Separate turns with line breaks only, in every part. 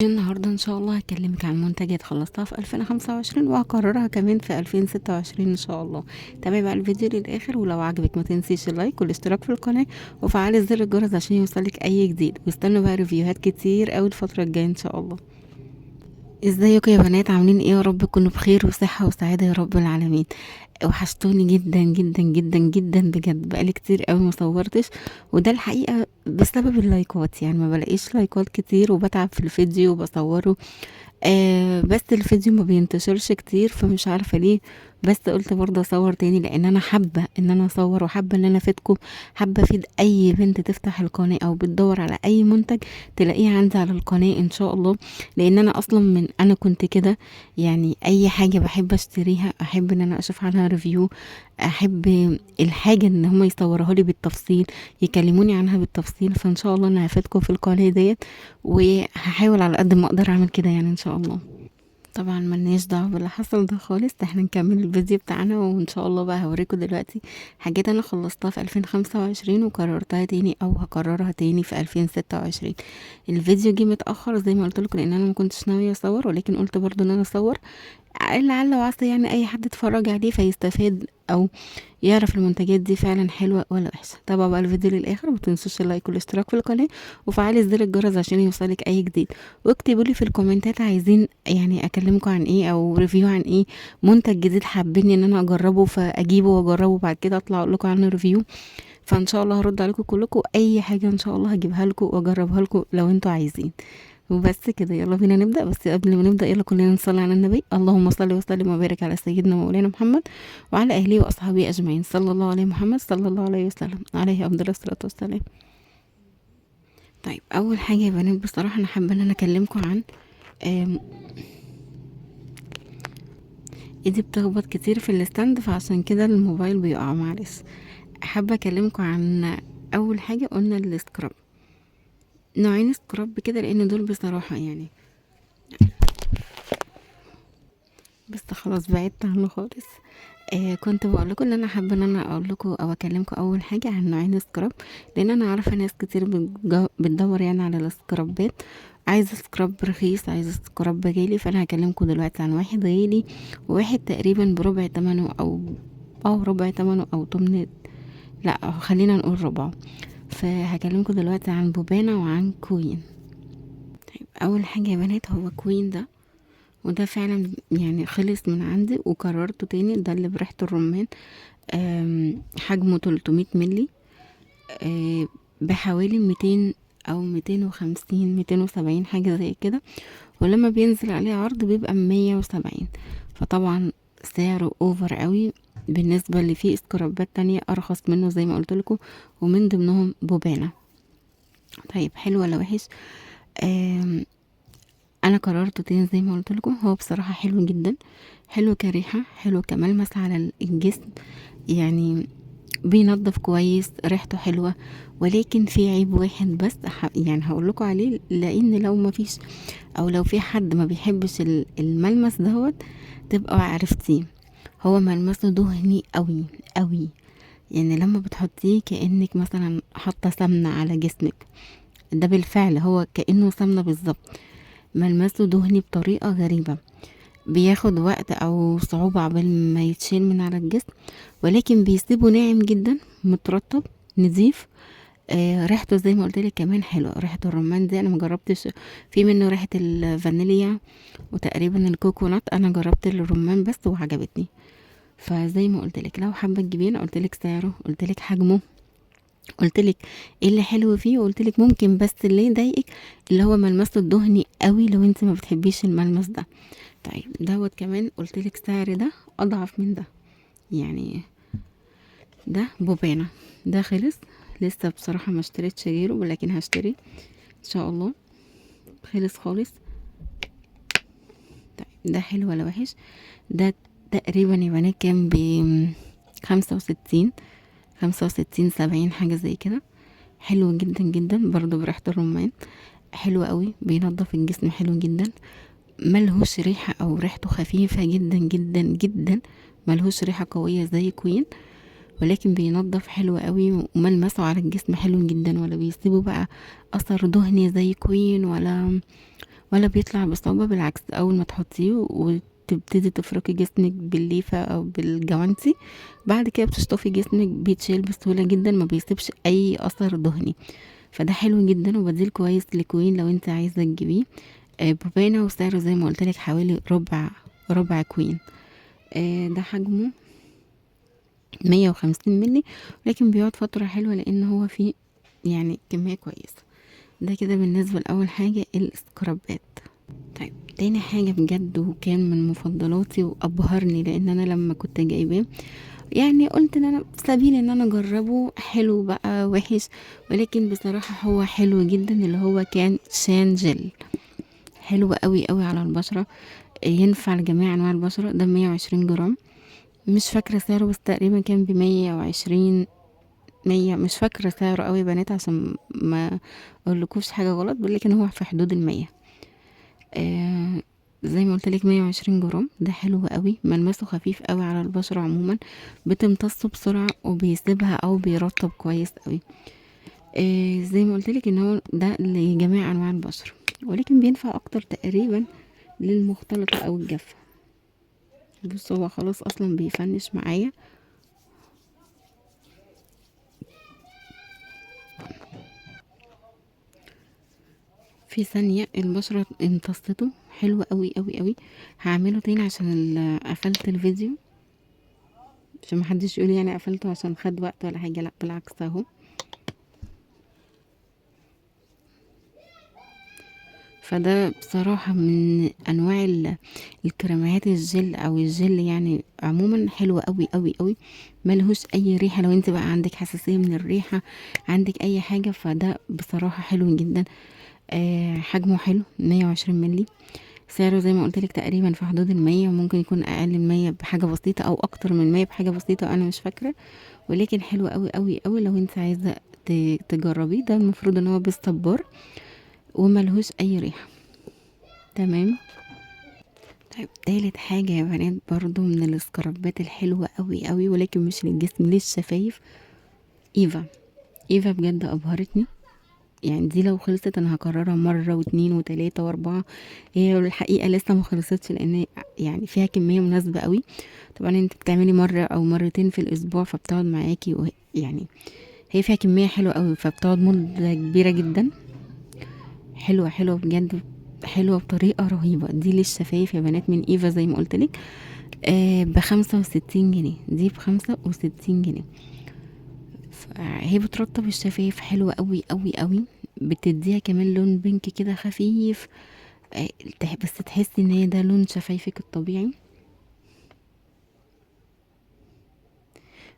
النهاردة ان شاء الله هكلمك عن منتجات خلصتها في 2025 وهكررها كمان في 2026 ان شاء الله. تابعي بقى الفيديو للاخر، ولو عجبك ما تنسيش ال like والاشتراك في القناة وفعلي زر الجرس عشان يوصلك اي جديد، واستنوا بقى ريفيوهات كتير قوي الفترة الجاية ان شاء الله. ازيكم يا بنات، عاملين ايه؟ يا رب تكونوا بخير وصحة وسعادة يا رب العالمين. وحشتوني جدا جدا جدا جدا بجد، بقالي كتير قوي ما صورتش، وده الحقيقة بسبب اللايكات، يعني ما بلاقيش لايكات كتير وبتعب في الفيديو وبصوره، بس الفيديو ما بينتشرش كتير فمش عارفة ليه، بس قلت برضه اصور تاني لان انا حابة ان انا اصور وحابة ان انا افيدكم، حابة افيد اي بنت تفتح القناة او بتدور على اي منتج تلاقيه عندي على القناة ان شاء الله. لان انا اصلا من انا كنت كده، يعني اي حاجة بحب اشتريها احب ان انا اشوف عنها review، احب الحاجة ان هم يصوروها لي بالتفصيل، يكلموني عنها بالتفصيل. فان شاء الله انا هفيدكم في القناة ديت، وهحاول على قد ما اقدر اعمل كده يعني ان شاء الله. طبعا ملناش دعوه باللي حصل ده خالص، احنا نكمل الفيديو بتاعنا، وان شاء الله بقى هوريكم دلوقتي حاجات انا خلصتها في 2025 وكررتها تاني او هكررها تاني في 2026. الفيديو جه متاخر زي ما قلت لكم لان انا ما كنتش ناوية اصور، ولكن قلت برضو ان انا اصور لعل وعسى يعني اي حد اتفرج عليه فيستفاد او يعرف المنتجات دي فعلا حلوة ولا وحشة. تابعوا بقى الفيديو للاخر، وما تنسوش ال like والاشتراك في القناة وفعلي زر الجرس عشان يوصلك اي جديد، واكتبوا لي في الكومنتات عايزين يعني اكلمكم عن ايه او review عن ايه، منتج جديد حابين ان انا اجربه فاجيبه واجربه بعد كده اطلع اقول لكم عنه review. فان شاء الله هرد عليكم كلكم، اي حاجة ان شاء الله هجيبها لكم واجربها لكم لو انتوا عايزين. وبس كده، يلا بينا نبدأ. بس قبل ما نبدأ يلا كلنا نصلي على النبي، اللهم صل وسلم وبارك على سيدنا مولانا محمد وعلى أهله وأصحابه أجمعين، صلى الله عليه محمد صلى الله عليه وسلم، عليه أفضل الصلاة والسلام. طيب أول حاجة يا بنات، بصراحة أنا حابة إن أنا أكلمكم عن ايدي بتخبط كتير في ال stand فعشان كده الموبايل بيقع، معلش. حابة أكلمكم عن أول حاجة قلنا ال scrub، نوعين scrub كده لان دول بصراحة يعني بس خلاص بعدت عنه خالص. كنت بقول لكم ان انا حابة ان انا اقول لكم او اكلمكم اول حاجة عن نوعين scrub، لان انا عارفه ناس كتير بتدور يعني على السكرابات، عايزه scrub رخيص، عايزه scrub غالي. فانا هكلمكم دلوقتي عن واحد غالي وواحد تقريبا بربع تمنه او ربع تمنه او تمن، لا خلينا نقول ربعه. فهكلمكم دلوقتي عن بوبانا وعن كوين. طيب اول حاجة يا بنات هو كوين ده، وده فعلا يعني خلص من عندي وكررته تاني، ده اللي بريحه الرمان، حجمه 300 ملي، بحوالي 200 او 250 270 حاجة زي كده، ولما بينزل عليه عرض بيبقى 170. فطبعا سعره over قوي بالنسبة اللي فيه سكرابات تانية ارخص منه زي ما قلت لكم، ومن ضمنهم بوبانا. طيب حلو ولا وحش؟ انا قررته تاني زي ما قلت لكم، هو بصراحة حلو جدا، حلو كريحة، حلو كملمس على الجسم، يعني بينظف كويس، ريحته حلوة. ولكن في عيب واحد بس يعني هقول لكم عليه، لان لو ما فيش او لو في حد ما بيحبش الملمس دهوت تبقى عرفتيه، هو ملمسه دهني قوي قوي، يعني لما بتحطيه كأنك مثلا حاطه سمنه على جسمك، ده بالفعل هو كأنه سمنه بالظبط، ملمسه دهني بطريقة غريبة، بياخد وقت او صعوبة عقبال ما يتشيل من على الجسم، ولكن بيسيبه ناعم جدا، مترطب، نظيف. ريحته زي ما قلت لك كمان حلوة، ريحه الرمان دي انا ما جربتش، في منه ريحه الفانيليا وتقريبا ال coconut، انا جربت الرمان بس وعجبتني. فزي ما قلت لك لو حابة تجيبيه، انا قلت لك سعره، قلت لك حجمه، قلت لك ايه اللي حلو فيه، وقلت لك ممكن بس اللي يضايقك اللي هو ملمسه الدهني قوي لو انت ما بتحبيش الملمس ده. طيب دوت كمان قلت لك سعر ده اضعف من ده، يعني ده بوبانا ده خلص لسه بصراحة ما اشتريتش غيره، ولكن هشتري ان شاء الله، خلص خالص. طيب ده حلو ولا وحش؟ ده تقريبا يا بنات كان ب 65، 65 70 حاجة زي كده، حلو جدا جدا برضو بريحة الرمان، حلو قوي، بينظف الجسم حلو جدا، ملهوش ريحة او ريحته خفيفة جدا جدا جدا، ملهوش ريحة قوية زي كوين، ولكن بينظف حلو قوي وملمسه على الجسم حلو جدا، ولا بيسيبه بقى اثر دهني زي كوين، ولا ولا بيطلع بصعوبة. بالعكس اول ما تحطيه وتبتدي تفركي جسمك بالليفة او بالجوانتي، بعد كده بتشطفي جسمك بيتشيل بسهولة جدا، ما بيسيبش اي اثر دهني. فده حلو جدا وبديل كويس لكوين لو انت عايزة تجيبيه. بوبانا، وسعره زي ما قلت لك حوالي ربع كوين. ده حجمه 150 ملي، لكن بيقعد فترة حلوة لان هو فيه يعني كمية كويسة. ده كده بالنسبة لأول حاجة السكرابات. طيب تاني حاجة بجد وكان من مفضلاتي وأبهرني، لأن أنا لما كنت جايباه يعني قلت إن أنا سبيل إن أنا أجربه، حلو بقى وحش، ولكن بصراحة هو حلو جدا. اللي هو كان شان جل، حلو قوي قوي على البشرة، ينفع لجميع أنواع البشرة. ده 120 جرام، مش فاكرة سعره بس تقريبا كان بمية وعشرين، مية، مش فاكرة سعره قوي يا بنات عشان ما اقولكوش حاجة غلط، لكن هو في حدود 100. زي ما قلت لك 120 جرام. ده حلو قوي، ملمسه خفيف قوي على البشرة عموما، بتمتصه بسرعة وبيسيبها او بيرطب كويس قوي. زي ما قلت لك ان هو ده لجميع انواع البشرة، ولكن بينفع اكتر تقريبا للمختلطة او الجافة. بصوا هو خلاص اصلا بيفنش معايا. في ثانية البشرة امتصته، حلو قوي قوي قوي. هعمله تاني عشان قفلت الفيديو عشان محدش يقول يعني قفلته عشان خد وقت ولا حاجة، لا بالعكس اهو. فده بصراحة من انواع الكريمات الجل او الجل يعني عموما، حلو قوي قوي قوي، ملهوش اي ريحة. لو انت بقى عندك حساسية من الريحة، عندك اي حاجة، فده بصراحة حلو جدا. حجمه حلو 120 ملي، سعره زي ما قلت لك تقريبا في حدود 100، وممكن يكون اقل من 100 بحاجة بسيطة او اكتر من 100 بحاجة بسيطة، انا مش فاكرة، ولكن حلو قوي قوي قوي لو انت عايزة تجربيه. ده المفروض ان هو بالصبار وملهوش اي ريحة. تمام. طيب تالت حاجة يا بنات برضو من السكرابات الحلوة قوي قوي، ولكن مش للجسم، للشفايف، ايفا. ايفا بجد ابهرتني، يعني دي لو خلصت انا هكررها مرة واتنين وتلاتة واربعة. هي الحقيقة لسه ما خلصتش لان يعني فيها كمية مناسبة قوي. طبعا انت بتعملي مرة او مرتين في الاسبوع فبتقعد معاكي، يعني هي فيها كمية حلوة قوي فبتقعد مدة كبيرة جدا. حلوة حلوة بجد، حلوة بطريقة رهيبة. دي للشفايف يا بنات من ايفا زي ما قلت لك، ب65 جنيه، دي ب65 جنيه. هي بترطب الشفايف حلوة قوي قوي قوي، بتديها كمان لون بينك كده خفيف، بس تحسي ان هي ده لون شفايفك الطبيعي.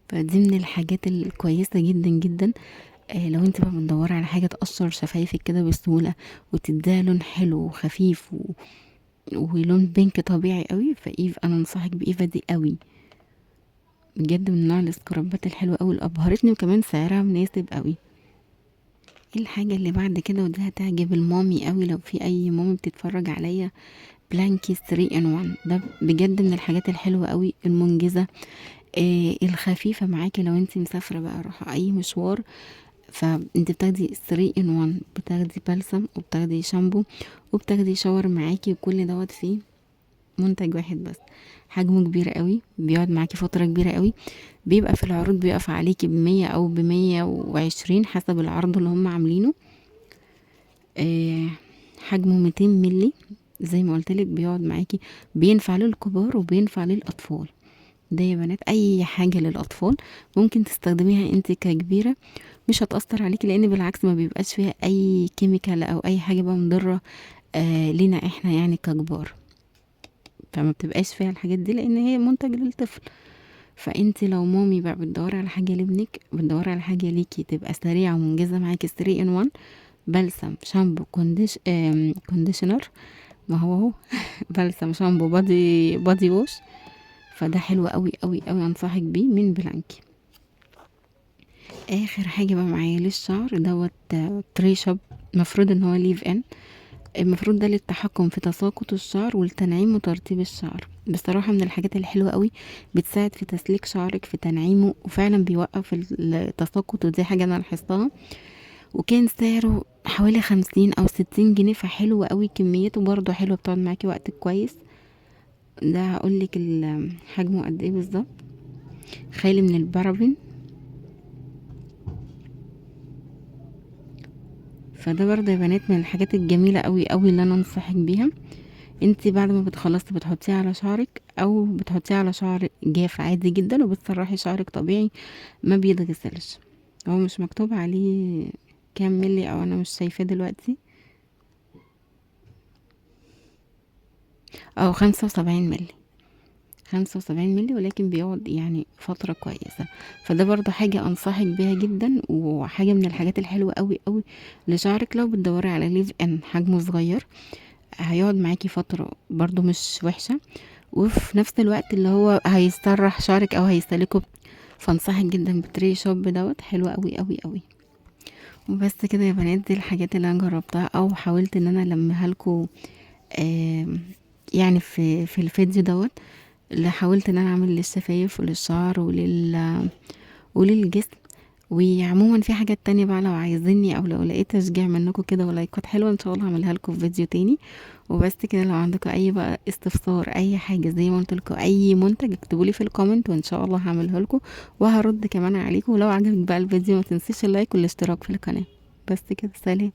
فدي من الحاجات الكويسة جدا جدا. لو انت بقى بتدوري على حاجة تقشر شفايفك كده بسهولة وتديها لون حلو وخفيف ولون بينك طبيعي قوي، فايف انا انصحك بايفا دي قوي بجد، من نوع السكرابات الحلوة قوي اللي ابهرتني، وكمان سعرها مناسب قوي. ايه الحاجة اللي بعد كده، ودي هتعجب المامي قوي لو في اي مامي بتتفرج عليا، بلانكي 3 in 1. ده بجد من الحاجات الحلوة قوي المنجزة، الخفيفة معاكي لو انت مسافرة بقى رايحة اي مشوار، فانت بتاخدي 3 in 1، بتاخدي بلسم وبتاخدي شامبو وبتاخدي شاور معاكي، وكل دوت فيه منتج واحد بس. حجمه كبير قوي، بيقعد معاكي فترة كبيرة قوي، بيبقى في العروض بيقف عليكي بمية او بمية وعشرين حسب العرض اللي هم عاملينه. حجمه 200 ملي زي ما قلتلك، بيقعد معاكي، بينفع للكبار وبينفع للأطفال. ده يا بنات اي حاجة للأطفال ممكن تستخدميها انت ككبيرة، مش هتأثر عليكي، لان بالعكس ما بيبقاش فيها اي chemical او اي حاجة بقى مضرة، لينا احنا يعني ككبار، فما بتبقاش فيها الحاجات دي لان هي منتج للطفل. فانت لو مامي بقى بتدوري على حاجة لابنك، بتدوري على حاجة ليكي تبقى سريعة ومنجزة معاكي، 3 in 1، بلسم شامبو conditioner، ما هو اهو بلسم شامبو body wash. فده حلو قوي قوي قوي، انصحك بيه من بلانكي. اخر حاجة بقى معايا للشعر دوت تريشب، المفروض ان هو leave in، المفروض ده للتحكم في تساقط الشعر والتنعيم وترطيب الشعر. بصراحة من الحاجات الحلوة قوي، بتساعد في تسليك شعرك في تنعيمه، وفعلا بيوقف التساقط، ودي حاجة انا لاحظتها. وكان سعره حوالي 50 او 60 جنيه، فحلو قوي، كميته برضو حلوة، بتقعد معاكي وقت كويس. ده هقولك حجمه قد ايه بالظبط، خالي من البارابين. فده برضه يا بنات من الحاجات الجميلة قوي قوي اللي انا انصحك بيها. انتي بعد ما بتخلصي بتحطيه على شعرك، او بتحطيه على شعر جاف عادي جدا، وبتسرحي شعرك طبيعي ما بيتغسلش. هو مش مكتوب عليه كام ملي، او انا مش شايفاه دلوقتي، او 75 ملي، 75 ملي، ولكن بيقعد فترة كويسة. فده برضو حاجة انصحك بيها جدا، وحاجة من الحاجات الحلوة قوي قوي لشعرك. لو بتدوري على leave in حجمه صغير هيقعد معاكي فترة برضو مش وحشة، وفي نفس الوقت اللي هو هيسرح شعرك او هيسلكه. فانصحك جدا بتري شوب دوت، حلو قوي قوي قوي. وبس كده يا بنات، دي الحاجات اللي انا جربتها او حاولت ان انا المها لكم، في الفيديو دوت، اللي حاولت ان انا اعمل للشفايف وللشعر وللجسم. وعموما في حاجات تانية بقى لو عايزيني او لو لقيت تشجيع منكم كده ولايكات حلوة ان شاء الله هعملها لكم في فيديو تاني. وبس كده، لو عندكم اي بقى استفسار اي حاجة زي ما قلت لكم اي منتج اكتبوا لي في ال comment وان شاء الله هعمله لكم وهرد كمان عليكم. ولو عجبك بقى الفيديو ما تنسيش ال like والاشتراك في القناة. بس كده، سلام.